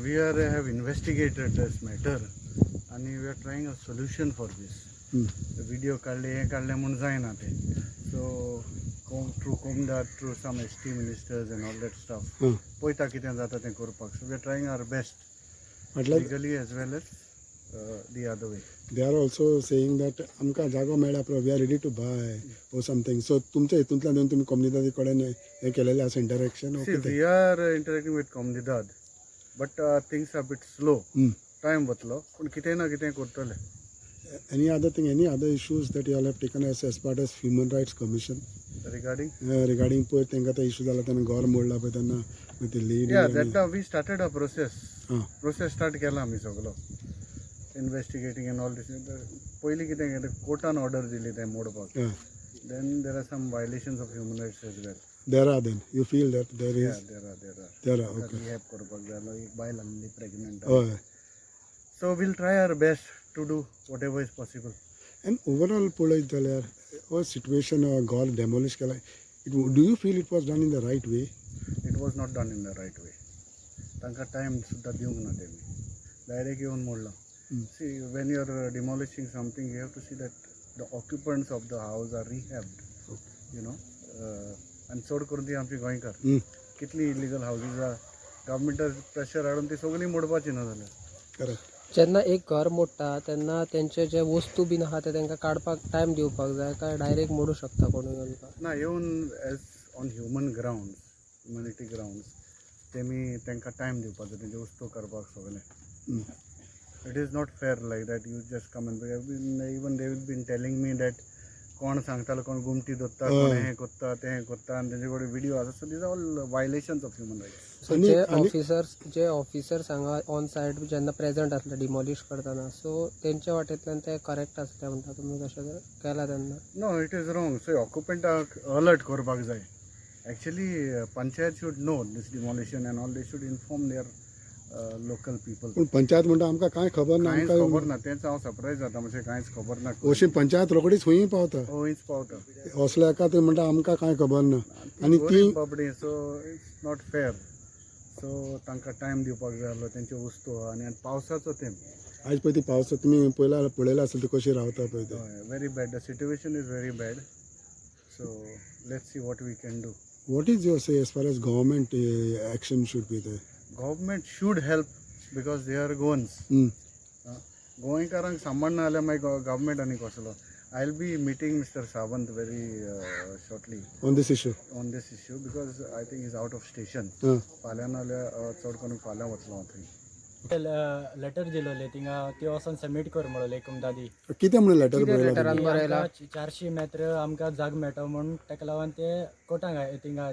We are have investigated this matter आनी we are trying a solution for this. Video काडले, हें काडलें म्हूण जायना तें. So through Comunidade, through some ST ministers and all that stuff, पळयता कितें जाता तें करपाक. So we are trying our best म्हटल्यार legally as well as the other way. They are also saying that आमकां जागो मेळ्ळ्या उपरांत we are ready to buy or something. So तुमच्या हितूंतल्यान येवन तुमी कोमुनिदादी कडेन हें केलेलें आसा interaction? See, we are interacting with Comunidade, but things are bit slow. Time वतलो, पूण कितें ना कितें करतले. Any other thing, any other issues that you all have taken as part as Human Rights Commission? Regarding? Regarding पयर तांकां तो issue जाला तेन्ना, घर मोडला पळय तेन्ना ते lady. Yeah, that we started a process. आं. प्रोसेस स्टार्ट केला आमी सगलो, इन्वेस्टिगेटींग एंड ऑल दीस. पयलीं कितें केलें, कोर्टान ऑर्डर दिली तें मोडपाक. Then there are some violations of human rights as well. There are, then you feel that there is? There are, there are. There are, okay. Rehab करपाक जाय आसलो, एक बायल आसली pregnant. हय. So we'll try our best to do whatever is possible. And overall पळयत जाल्यार हो सिट्युएशन, घर डेमोलिश केला, it do you feel it was done in the right way? It was not done in the right way. तांकां time सुद्दां दिवंक ना तेमी, डायरेक्ट येवन मोडलां. See, when you are demolishing something, you have to see that the occupants of the house are rehabbed. आनी चड करून ती आमची गोंयकार. कितली इलिगल हावजीस आहा, गव्हर्मेंटार प्रेशर हाडून ती सगळीं मोडपाची ना जाल्यार. करेक्ट. जेन्ना एक घर मोडटा तेन्ना तेंचे जे वस्तू बीन आहा ते तांकां काडपाक टायम दिवपाक जाय काय डायरेक्ट मोडू शकता कोणूय तांकां? ना, येवन as on human grounds, humanity grounds, तेमी तांकां टायम दिवपाचो तेंचे वस्तू करपाक सगळें. It is not fair like that you just come and even they will been telling me that कोण सांगतालो, कोण गुमटी दोत्ता, कोण हें कोत्ता, तें कोत्ता, आनी तेंचे कडेन विडियो आसा. So these all violations of human rights. So J officers, J officers हांगा ऑन सायट जेन्ना प्रेजंट आसले डिमॉलिश करतना, सो तेंच्या वाटेंतल्यान ते करेक्ट आसले म्हणटा तुमी तशें केलां तेन्ना? No, it is wrong. So ऑक्युपंटाक अलर्ट करपाक जाय. Actually panchayat should know this demolition and all. They should inform their local people. पूण पंचायत म्हणटा आमकां कांय खबर ना. कांयच आमकां खबर ना. तेंच हांव सरप्रायज जाता मातशें, कांयच खबर ना. अशी पंचायत रोखडीच खंयूय पावता. खंयच पावता. असल्या एका थंय म्हणटा आमकां कांय खबर ना आनी ती गरीब बाबडी. So it's not fair. So तांकां टायम दिवपाक जाय आसलो. तेंच्यो वस्तू आहा आनी पावसाचो तेंप. आयज पळय ती पावसा तुमी पयला पळयला आसेल, ती कशी रावता पळय ते. हय, very bad. The situation is very bad, so let's see what we can do. What is your say as far as government action should be there? Government should help because they are Goans. गोंयकारांक सांबाळना जाल्यार मागीर government आनी कसलो? I will be meeting Mister Sawant very shortly. On this issue? On this issue, because I think he's out of station. फाल्यां नाल्यार चड करून फाल्यां वतलो हांव थंय. लेटर दिलोले थिंगा, ती वचोन सबमीट कर म्हणले कोमुनिदादी. कितें म्हणून लेटर कितें बरयला? लेटरान तुमी? बरयला? 400 मेत्र आमकां जाग मेळटा म्हूण. ताका लागून ते कोर्टाक थिंगा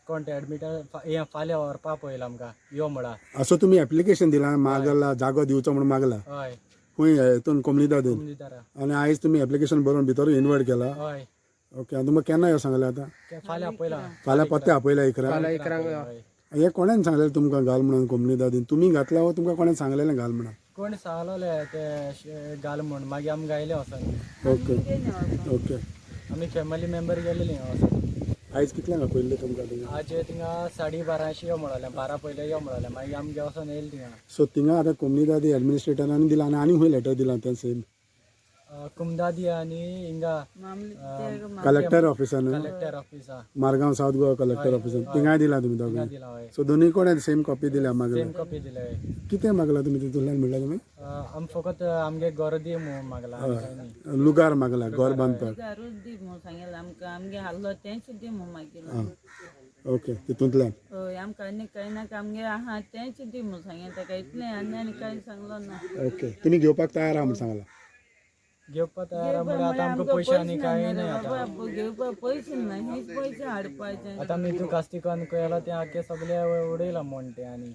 कोण ते एडमिटा हें फाल्यां व्हरपा पळयला आमकां यो म्हळा. असो तुमी एप्लिकेशन दिला, मागला, जागो दिवचो म्हणून मागला? हय. खंय हितून कोमुनिदादीन? कोमुनिदादा. आनी आयज तुमी एप्लिकेशन बरोवन भितर इन्वायट केला? हय. ओके, आनी तुमकां केन्ना यो सांगलें आतां? ते फाल्यां आपयला. फाल्यां पत्ते आपयला 11. फाल्यां 11. हय. हें कोणेन सांगलें तुमकां घाल म्हणून कोमुनिदादीन? तुमी घातला वो तुमकां कोणें सांगलेलें घाल म्हणून? कोण सांगलोले ते घाल म्हूण, मागीर आमकां आयले वचोन. ओके ओके आमी फॅमिली मेंबर गेलेली वचोन. आयज कितल्यांक आपयल्लें तुमकां थिंगा? आज थिंगा 12:30 यो म्हणलें, 12 पयलें यो म्हणलें, मागीर आमगे वचोन येयले थिंगा. सो थिंगा आतां कोमुनिदादी एडमिनिस्ट्रेटरान दिला आनी आनी खंय लेटर दिला तें सेम? कोमुनिदादी आनी हिंगा कलेक्टर ऑफिसान. कलेक्टर ऑफिसा. मारगांव, सावथ गोवा कलेक्टर ऑफिसान, थिंगाय दिला तुमी थिंगा दोगांय? दिला, हय. सो दोनूय कडेन सेम कॉपी दिल्या मागल्या? सेम कॉपी दिले, हय. कितें मागला तुमी तितूंतल्यान म्हणल्यार तुमी? आमी फकत आमगे घर दी म्हूण मागला, आनी कांय न्ही. लुगार मागला घर बांदपाक. घरूच दी म्हूण सांगेलें आमकां, आमगे हाल्लो तेंच दी म्हूण मागीर. ओके, तितूंतल्यान. हय, आमकां आनी कांय नाका, आमगे आहा तेंच दी म्हूण सांगेलें ताका, इतलें आनी आनी कांय सांगलो ना. ओके, तुमी घेवपाक तयार आहा म्हूण सांगला? घेवपा तयार म्हणल्यार आतां आमकां पयशे आनी कांय न्ही आतां. बाबा, घेवपाक पयशे ना, हेच पयशे हाडपाचे. आतां आमी हितून कास्तिकान केला तें आख्खें सगळें उडयलां म्हण तें आनी